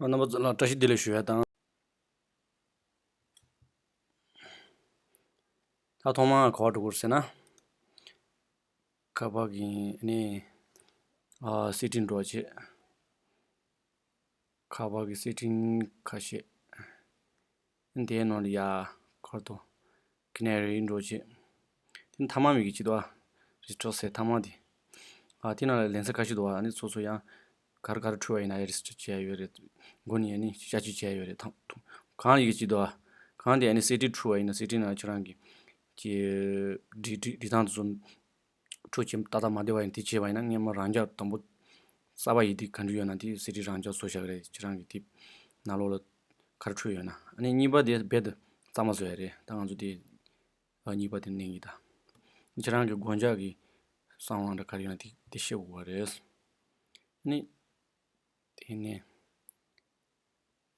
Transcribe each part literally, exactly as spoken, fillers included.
རྣམ་པ་ཚོ་ལ་བཀྲ་ཤིས་བདེ་ལེགས་ཞུ་ཡ་དང་། ད་ཐོག་མར་ག་པར་འགྲོ་དགོས་ཟེར་ན། ཁ་པར་གྱི་ནི་ཨ་སེ་ཊིང་འགྲོ་བྱེད། ཁ་པར་གྱི་སེ་ཊིང་ཁ་ཤས། དེའི་ནང་ལ་ཡ་ཁར་དུ་ཀི་ནེ་རི་འགྲོ་བྱེད། དེ་མཐའ་མ་མི་གི་ཅི་དོ་ཨ། རི་སི་ཊར་ཟེར་མཐའ་མ་དེ། ཨ་དེ་ནང་ལ་ལེན་ས་ཁ་ཤས་འདུག་ཨ། ཨ་ནི་སོ་སོ་ཡང་ག་རེ་ག་རེ་འཁྲུལ་བ་ཡིན་ན་ཡ་རི་སི་ཊར་བྱས་ཡོད་རེད། མགོ་ནས་ཡ་ནི་བཤའ་བཅོས་བྱས་ཡོད་རེད་ཐང་ཐུང་། གང་ཡི་གི་ཅི་དོ་ཨ། གང་དེ་ཨ་ནི་སེ་ཊིང་འཁྲུལ་བ་ཡིན་ན་སེ་ཊིང་ནང་ཁྱེད་རང་གི་ཅི་འབྲི་འབྲི་འབྲི་སྟངས་དེ་ཚོ། འཕྲོ་ཆེན་ཏག་ཏག་མ་བདེ་བ་ཡིན་དེ་བྱས་པ་ཡིན་ན་སྔན་མ་རང་འཇགས་དང་པོ་གསར་པ་ཡིན་དེ་ག་འདྲ་ཡོད་ན་དེ་སེ་ཊིང་རང་འཇགས་བཟོ་བཞག་གི་རེད། ཁྱེད་རང་གི་དེ་ནང་ལོགས་ལ་ག་རེ་འཁྲུལ་ཡོད་ན། ཨ་ནི་གཉིས་པ་དེ་རྦད་དེ་གཙང་མ་བཟོ་ཡ་རེད། ད་ང་ཚོ་དེ་ཨ་གཉིས་པ་དེ་ནས་ཡིན་ད། ཁྱེད་རང་གི་སྒོ་འཇགས་ཀྱི་གསང་བ་འདྲ་ག་རེ་ཡོད་ན་དེ་དེ་ཤེས་དགོས་པ་རེད། ཨ་ནི་དེ་ནས།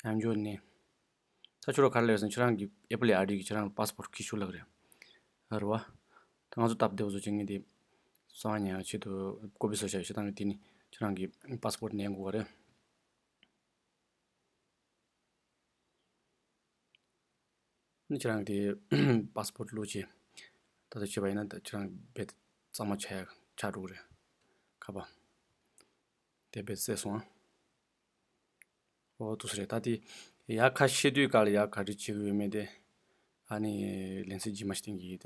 ཡང་འཇོག་ནས། ད་ཁྱོད་རང་ག་རེ་ལབ་ཟེར་ན་ཁྱེད་རང་གི་ཨེ་པལ་ལི་ཨའི་ཌི་གི་ཁྱེད་རང་གི་པ་སི་པོར་ཊི་ཁྱེར་ཤོག་ལབ་རེད། རེད་བ། ད་ང་ཚོ་སྟབས་བདེ་བོ་བཟོ་བྱེད་ངེས་དེ། གསང་བ་ཉར་ཡག་ཆེད་དུ་ཀོ་པི་བཟོ་བྱ་བྱེད་སྟངས་ཀྱི་དེ་ནི་ཁྱེད་རང་གི་པ་སི་པོར་ཊི་ནས་འགོ་བ་རེད། ནི་ཁྱེད་རང་གི་དེ་པ་སི་པོར་ཊི་བླུགས་བྱས། ད་ལྟ་བྱས་པ་ཡིན་ན་ད་ཁྱེད་རང་རྦད་གཙང་མ་ཆགས་ཡག་ཆགས་འགྲོ་གི་རེད། ཁ་པར། དེ་རྦད་བསད་སོང་ཨ། ཨོ་ཐུགས་སུ་རེད། ད་དེ་ཡར་ཁ་ཕྱེ་དུས་སྐབས་ལ་ཡར་ག་རེ་བྱེད་ཀྱི་ཡོད་མེད་དེ། ཨ་ནི་ལེན་ཚད་ཇི་མ་ཞིག་བསྟན་གྱི་ཡིན།